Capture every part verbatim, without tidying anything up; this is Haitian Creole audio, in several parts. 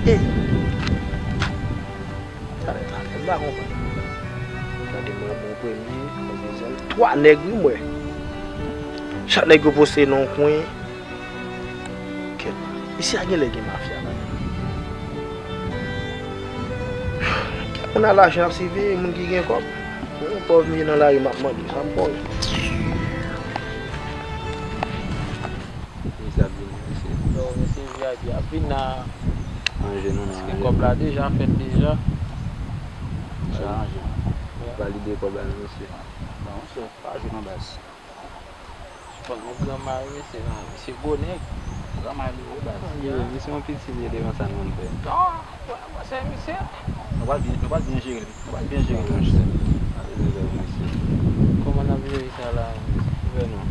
Ey! Talè, talè, m pa konprann. Gade mwen, bon premye, mwen dezyèm. Twa nèg, wi, mwen. Chak nèg yo poste nan yon kwen. Kèt. Isi a genlè gen mafya ladan. Kèt, moun a lajan ap siveye moun ki gen kòb. Mwen pòv, m ye nan lari, m ap mande. Sa m konnen. Misye ap vini, mesye. Yo, mesye V I P ap vin la. Ranje nou, non, paske ranje kòb nou la deja fèt deja. Deja ranje. Valide kòb la, non, mesye. Bon, mesye, pa jwe non, baz. Bon, nou granma wi, mesye, non, mesye gwo nèg. Granma li gwo, baz. Mesye, yon piti li ye devan sa nou konn fè. Non, wè, wè, se misye. Nou pral byen, nou pral byen jere l. Ou pa byen jere, monchè. Kòman n ap jere sa la, monchè? Ouvè non.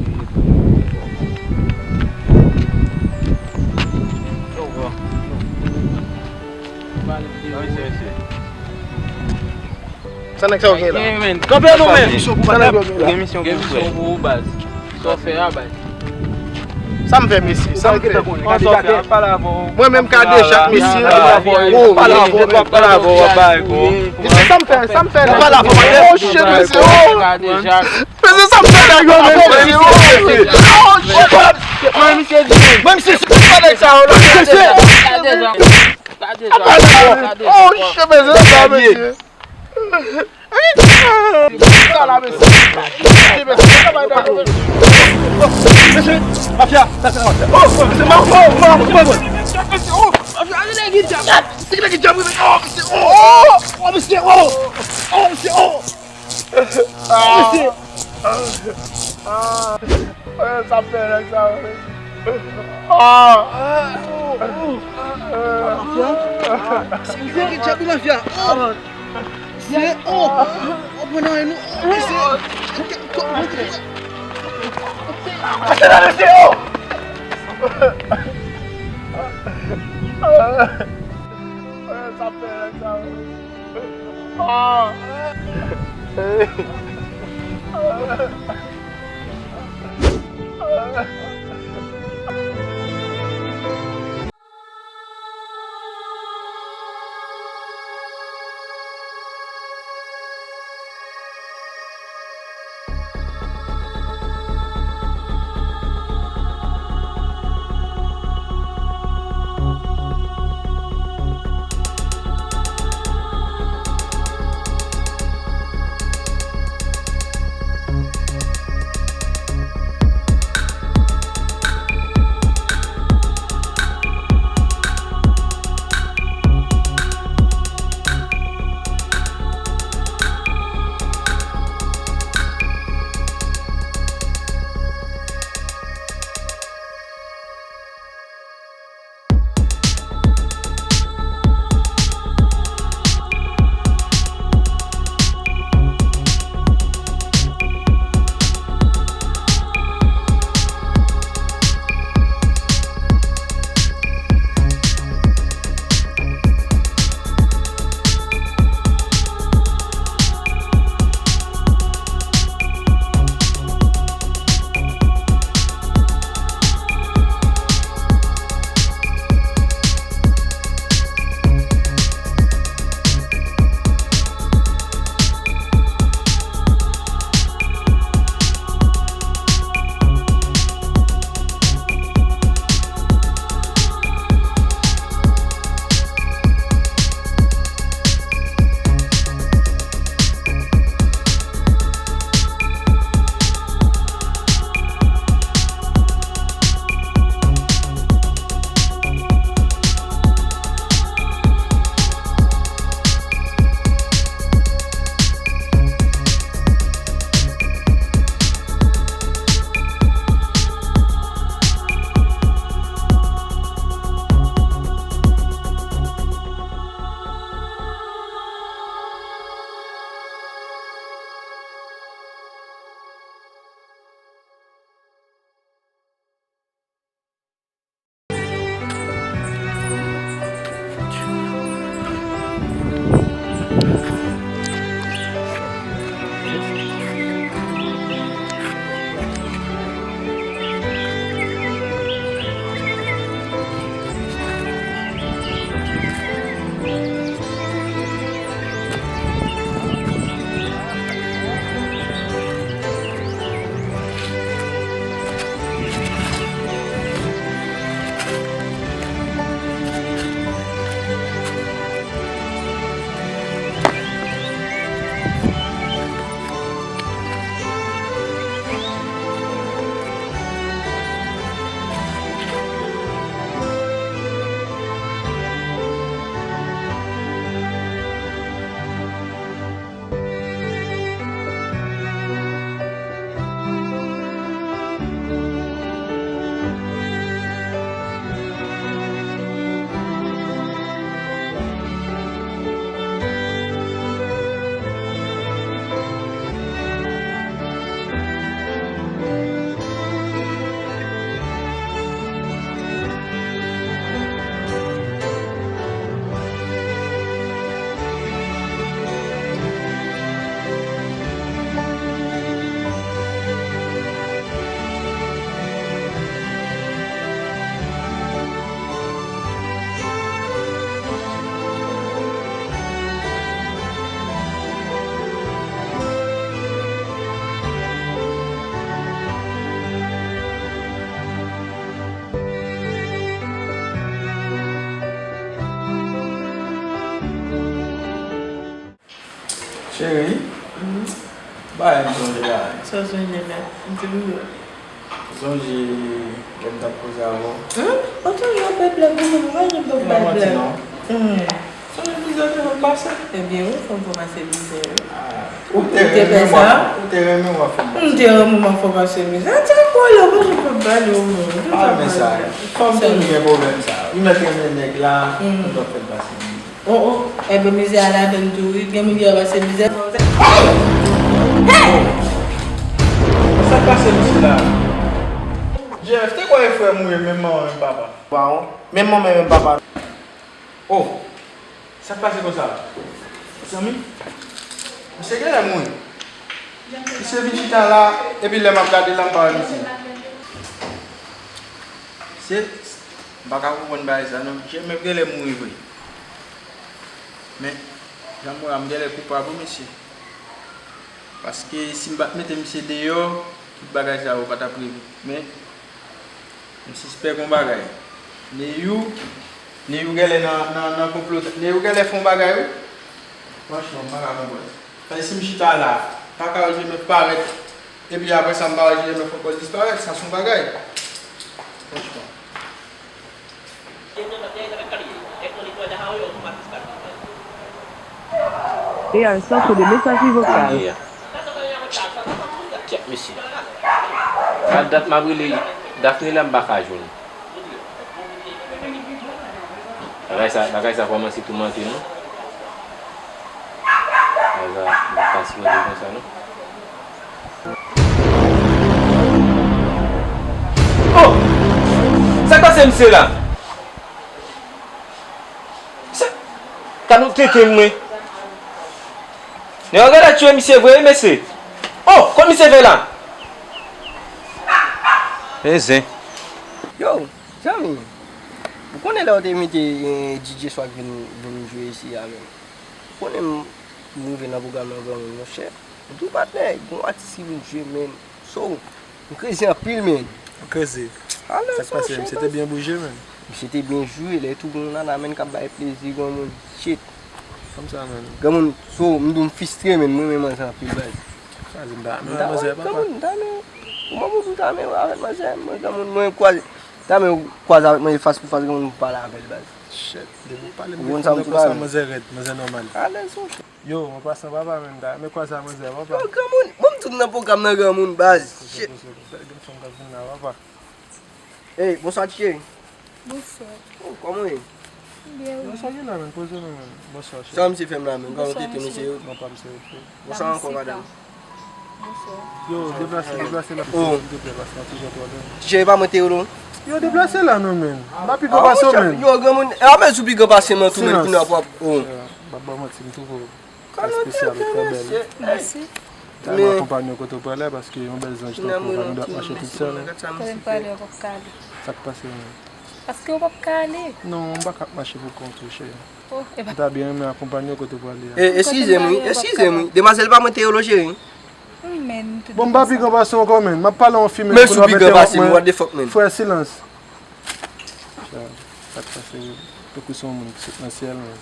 Dirije tou. Yo, bro. Pale de... Sa nèg sa yo gen la? Kanpe non, men. Sa nèg yo gen la? Gen misyon pou ou, baz. Sa w fè a, baz? Sa m fè, mesye? Sa m fè? Mwen menm ka de chak, mesye. Oh, mesye, sa m fè? Sa m fè la? Oh, shit, mesye. Oh. Mesye, sa m fè la, yo, mesye? Oh. Oh, shit. Mwen, mesye, di mwen, mesye, se pa nèg sa yo la. Mesye. Oh, shit, mesye, sa, mesye. Sa la, mesye. Mesye, mafya, sa se mafya. Oh, mesye, ma-, oh, ma-, ma-, ma-, mesye, oh, mafya, ale nèg djab. Se nèg djab, oh, mesye, oh, oh, mesye, oh, oh, mesye, oh. Mesye. Sa fè nèg sa, mesye. Ah! Mafya? Se mafya ki tchèp mafya. Oh! Se, oh! Oh, pran nan nou. Oh, mesye. Mesye, oh! Sa fè nèg sa, mesye. Ah! Cheri, bay m sonje la. Sa w sonje la? M te rive. Sonje lè m t ap koze avè w. Hum? Ou toujou ap fè blag, ou menm, ou pa janm ap bay blag. Hum. Sonje mizè te fè m pase. Ebyen, wi, fò m fè w pase mizè, wi. Ah, ou te renmen w ap, ou te renmen w ap fè m pase. M te renmen w ap fè w pase mizè. Ti kòlè, ou pa janm ap pale, ou menm. Ah, men sa, fanm toujou gen pwoblèm sa. Ou mèt renmen nèg la, ou t ap fè l pase mizè. Oh, oh, ebyen mizè a ladann tou, wi. Gen moun ki ap pase mizè. Hey! Hey! Sa k pase mesye la? Jeff, te kwè e frè m ou ye, menm manman, menm papa. Waw, menm manman, menm papa. Oh, sa k pase konsa? Zanmi, misye genlè mouri. Misye vin chita la, epi lè m ap gade la, m pa wè misye. Misye, m pa ka konprann bagay sa non. Jeff menm genlè mouri vre. Men, jan m wè a, m genlè koupab wi, mesye. Paske si m pa t mete misye deyò, tout bagay sa yo pa t ap rive. Men, m sispèk yon bagay. Neyou, Neyou genlè nan, nan, nan konplo. Neyou genlè fè yon bagay, wi. Franchman, m pa ka konprann. Paske si m chita la, pa ka wè Jeff parèt, epi apre sa, m pa wè Jeff ankò disparèt, sa se yon bagay. Franchman. Real Santo de message vocal. Kèt mesye. Sa dat m ap rele Daphne la, m pa ka jwenn. Bagay sa, bagay sa kòmanse toumante nou. Bagay sa, m pa sipoze konsa non. Oh! Sa k pase misye la? Sa, ka nou tete mwen. Nèg yo genlè tchwe misye vre wi mesye. Oh, kòman misye fè la? E zen. Yo, zanmi, ou konnen lè w te envite, eh, D J Swag vin, vin jwe isi a menm? Ou konnen m, m rive nan pwogram nan granmoun, monchè. M di w patnè, gen yon atis ki vin jwe, men. So, m kreze anpil, men. Ou kreze? Sa k pase, misye te byen bouje, men. Misye te byen jwe, lè tou gen yon nana, men, k ap bay plezi granmoun. Shit. Kòmsa, men. Granmoun, so, m di w m fistre, men, m renmen manzè anpil, baz. Sa di m ta renmen manzè, papa. Granmoun, m ta renmen, ou manman ou ta renmen avèk manzè, mwen, granmoun, mwen kwaze, ta renmen kwaze avèk manzè fas pou fas, granmoun, pou pale avè l, baz. Shit, depi w pale m, ou konn sa m di konsa, manzè rèd, manzè nòmal. Alèz, monchè. Yo, an pasan, papa, men, m ta renmen kwaze a manzè, papa. Yo, granmoun, bon, m tout nan pwogram nan granmoun, baz. Shit. Gen fanm k ap vin la, papa. Ey, bonswa, ti cheri. Bonswa. Oh, kòman w ye? Byen, wi. Bonswa, Jina, men, poze w non, men. Bonswa, cheri. Sa misye fè m la, men? Kòman w tete misye yo? Mwen pa misye yo. Bonswa ankò, madanm. Bonswa. Yo, deplase, deplase la, silvouplè, paske m toujou twò lwen. Ti cheri, pa mwen te yo, non? Yo, deplase la, non, men. M pa pi gwo pase w, men. Yo, granmoun, e, a mèt sou pi gwo pase m nan tou, men, kounye a w ap, oh. M ap ba w manti, m twouve w espesyal, trè bèl. Mèsi. Dayè m akonpanye w kote w prale a, paske yon bèl zanj tankou w pa gen dwa ap mache tout sèl. Kote m prale a p ap ka ale. Sa k pase menm? Paske w p ap ka ale. Non, m pa ka ap mache pou kont ou, cheri. Oh, e pa. M ta byen renmen akonpanye w kote w prale a. E, eskize m, wi, eskize m, wi. Demwazèl pa mwen te yo, cheri. Bon, m pa pi gran pase w ankò, men. M ap pale yon fi, men, pou nou ap mete w ak mwen. Frè, silans. Sa, sa k pase, tankou se yon moun ki sot nan syèl, men.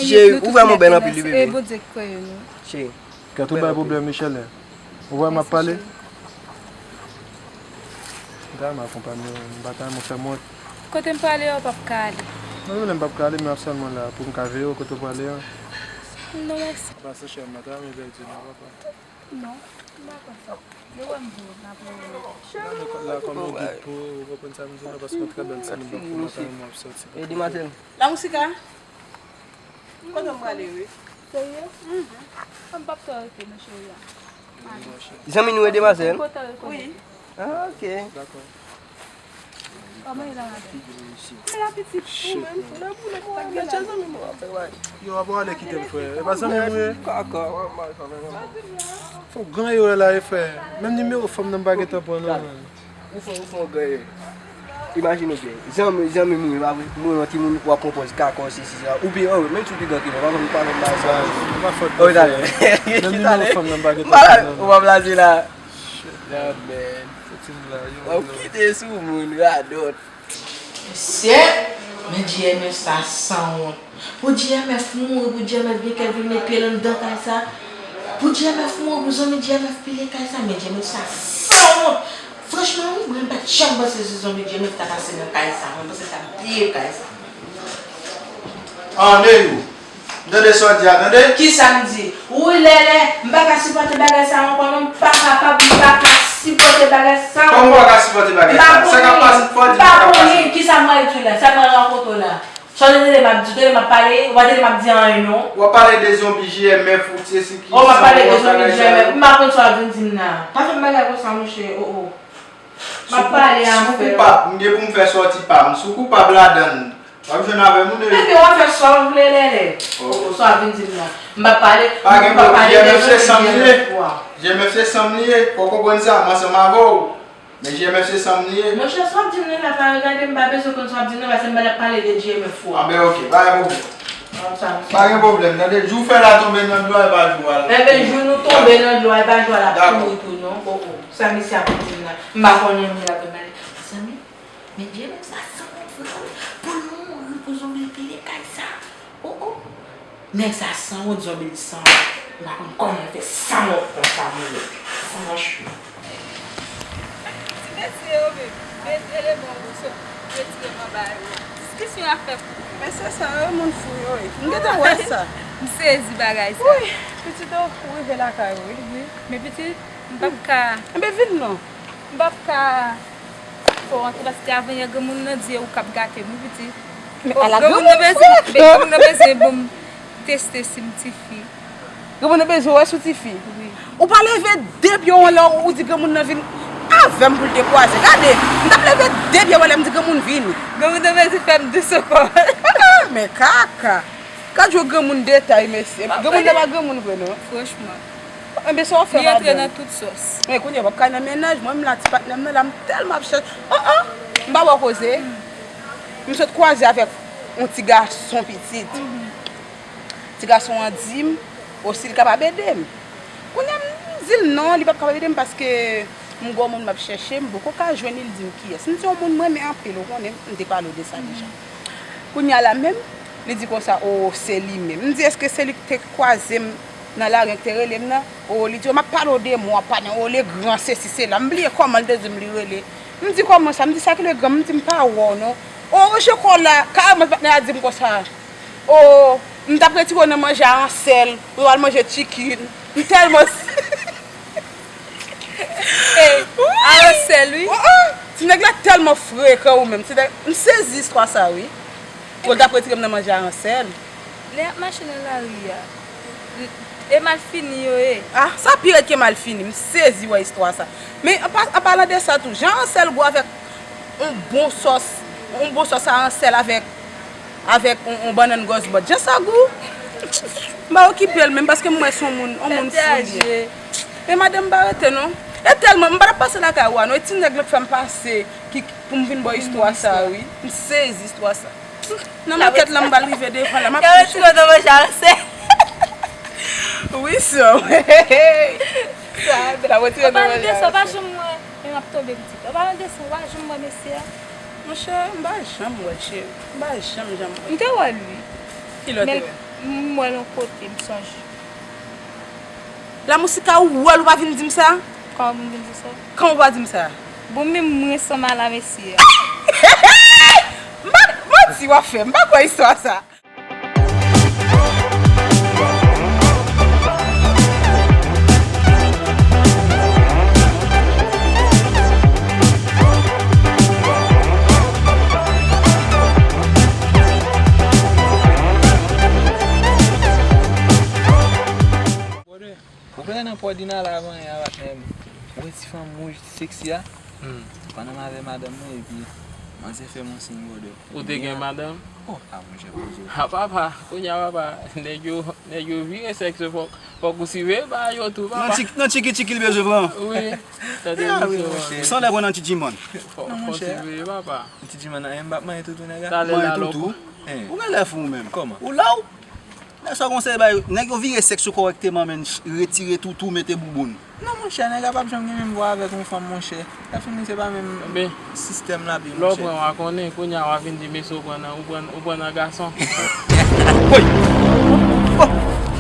Cheri, ou vrèman bèl anpil, wi, bebe. E Bondye ki kreye nou. Cheri. Kèt ou bay pwoblèm, Michelle. Ou wè m ap pale? M ta renmen akonpanye w, m pa ta renmen w fè m wont. Kote m prale a, w p ap ka ale. Non, non, m p ap ka ale, men m ap sèlman la pou m ka veye w kote w prale a. Non, mèsi. Pase chè, m pa ta renmen pèdi w non, papa. Non, m pa konn sa. Yo wè m di w, n ap rele. Nan men kòd la kòm yon gid pou ou, ou konprann sa m di w la, paske yon trè bèl timoun, donk, m pa ta renmen w ap sòti. E demwazèl. La Musica. Kote m prale, wi. Serye? Mhm. M p ap twò rete, non, cheri a. Zanmi nou e demwazèl? Wi. Ah, ok. Dakò. Kòman e la, madanm? E la pitit, ou menm, lè pou lè pou mwen, mèt chè zanmi mwen ap fè bagay. Yo, w ap ale kite m, frè. E pa zanmi m ou ye? Kaka, w ap mal fè bagay. Fò w gen erè la, e frè. Menm nimewo fanm nan m pa gentan pran, non, man. Ou fè, ou fè yon ganye. Imajine w byen. Zanmi, zanmi m wi, pa vre? Mwen yon timoun w ap pran pòz kaka w sesi sa. Ou pi, oh, menm si w pi gran ke mwen, pa konn, pa konn bagay sa. Sa pa fòt mwen, frè. Menm nimewo fanm nan m pa gentan pran, non. Ou pa blaze la. Nan men. Fò timoun la, yo. W ap kite sou moun, radòt. Mesye, men G M F sa sanwont. Pou G M F mouri, pou G M F gen kè vin met pye l anndan kay sa. Pou G M F mouri, pou zanmi G M F pile kay sa. Men G M F sa sanwont. Franchman, wi, mwen pa t janm panse se zanmi G M F ta pase nan kay sa. Mwen panse l ta pile kay sa. Anmwey! M tande sa w di a, tande? Kisa m di? Wi, Lèlè, m pa ka sipòte bagay sa ankò non, m pa kapab, m pa ka sipòte bagay sa ankò. Kòman w pa ka sipòte bagay sa? Sa k ap pase, fò w di m sa k ap pase. M pa konnen, kisa m pral di w la, sa m pral rakonte w la. Sa w te tande m ap di, w tande m ap pale, ou pa tande m ap di anyen non. W ap pale de zonbi G M F ou se si ki. Oh, m ap pale de zonbi G M F, m pa konn sa w ap vin di m la. Pa fè m bagay konsa, monchè, oh, oh. M ap pale afè. Si w koupab, m gen pou m fè sòti pa m. Si w koupab ladan l, w ap jwenn avè m ou de. Ebyen, w ap fè sa w vle, Lèlè. Oh, sa w ap vin di m la. M p ap pale, m p ap pale de G M F pou a. G M F se san m li ye. Fò w konprann sa, m ansanm avè w. Men G M F se san m li ye. Monchè, sa w ap di m nan la, pa regade m, m pa bezwen konn sa w ap di m nan, paske m pa t ap pale de G M F ou a. Anben, oke, pa gen pwoblèm. Pa gen pwoblèm, tande, jou fè la tonbe nan dlo a, e pa jou a l. Enben, jou nou tonbe nan dlo a, e pa jou a l ap pouri tou, non. Oh, oh. Sa misye ap di m la? M pa konnen anyen ladan l. Mezanmi, men G M F sa sanwont vre wi. Pou l mouri, pou zonbi l pile kay sa. Oh, oh. Nèg sa sanwont, zonbi l sanwont. M pa konn kòman l fè sanwont konsa, mouri. Franchman. Ti mesye yo menm, men eleman ou sot retire m anba yo. Diskisyon y ap fè pou. Mesye sa yo, moun fou yo ye. M gentan wè sa. M sezi bagay sa. Wi, pitit ou rive lakay ou wi. Wi, men pitit, m p ap ka. Enben vin non. M p ap ka fè w antre paske avanyè granmoun nan di e ou k ap gate m wi pitit. Men ala granmoun nan bezwen, granmoun nan bezwen ban m teste si m tifi. Granmoun nan bezwen wè si w tifi. Wi. Ou pa leve de pye w anlè w di granmoun nan vin avè m pou l dekwaze. Gade, m t ap leve de pye m anlè m di granmoun vini. Granmoun nan bezwen fè m dous ankò. Ah, men kaka. Gad yon granmoun detay, mesye. Granmoun nan pa granmoun vre, non. Franchman. Enben, sa w ap fè madanm? Li antre nan tout sòs. Men kounye a, w ap ka nan mennaj. Mwen, m la, ti patnè m nan, la, m tèlman ap chèche. Oh, oh! M pa ba w koze. M sot kwaze avèk yon ti gason pitit. Ti gason an di m, o, si l kapab ede m. Kounye a, m di l non, li p ap kapab ede m paske m gwo moun m ap chèche, m poko ka jwenn li, li di m kiyès. M di yon moun m renmen anpil, ou konnen, m te pale w de sa deja. Kounye a la menm, li di konsa, o, se li menm. M di, èske se li ki te kwaze m nan lari an ki te rele m nan? O, li di, o, m ap pale w de mwen, w ap pale, o, le gran sesi, sela. M bliye kòman l te di m li rele. M di, kòman sa? M di, sa ki le gran? M di, m pa wè w non. O, Roger Cola, kareman patnè a di m konsa. O, m t ap retire w nan manje a Ansèl, pou w al manje chicken. M tèlman. Ey, a Ansèl, wi. Oh, oh, ti nèg la tèlman frekan ou menm. Ti nèg, m sezi istwa sa, wi. Pou l t ap retire m nan manje a Ansèl. Lè y ap mache nan lari a, e malfini yo ye. Ah, sa pi rèd ke malfini. M sezi wè istwa sa. Men, an pa-, an palan de sa tou, jan Ansèl gwo avèk yon bon sòs, yon bon sòs a Ansèl avèk, avèk yon, yon bannann gòzbòt. Jan sa gou, m pa okipe l menm paske m wè se yon moun, yon moun fou li ye. Men madanm pa rete non. E tèlman, m pa t ap pase lakay ou a non. E ti nèg la k fè m pase ki, pou m vin ba w istwa sa, wi. M sezi istwa sa. Nan makèt la, m pral rive devan la, m ap retire w nan manje a Ansèl. Wi, sè. Sa bèl. L ap retire w nan manje a Ansèl. An palan de sa, w pa janm wè, men m ap tonbe pitit. An palan de sa, w pa janm wè mesye a? Monchè, m pa janm wè l, cheri. M pa janm, janm wè l. M te wè l, wi. Kilè w te wè l? Men m wè l yon kote, m sonje. Lamouchika, ou wè l, ou pa vin di m sa? Kòman pou m vin di sa? Kòman ou pa di m sa? Bon, men mwen sanm ala mesye a. M pa, manti w ap fè, m pa kwè istwa sa. Ou wè nan pò Dina la avan yè a, patnè m. Ou wè ti fanm wouj, ti seksi a? Hmm. Pandan m avè madanm mwen, epi manzè fè m yon siy, brother. Ou te gen madanm? Oh, a, monchè, poze w. Ha, papa, kounye a, papa, nèg yo, nèg yo vire sèks, fòk, fòk ou siveye bagay yo tou, papa. Nan tchiki, nan tchiki, tchiki, li bezwen pran. Wi, tande misye, wi. Sanlè pran nan tchidjiman. Fòk, fòk siveye, papa. Nan tchidjiman, nan, m p ap manyen toutou, nèg la. Manyen toutou. Ou gen lè fou, ou menm. Kòman? Ou la, ou? Sa gon seri bay, nèg yo vire sèks yo kòrèkteman, men retire toutou, mete bouboun. Non, monchè, nèg la p ap janm gen menm vwa avèk yon fanm, monchè. Lè fini, se pa menm sistèm la, pi, monchè. Lè w pran, w a konnen, kounye a, w a vin di, mesye, ou pran nan, ou pran, ou pran nan gason. Woy! Oh!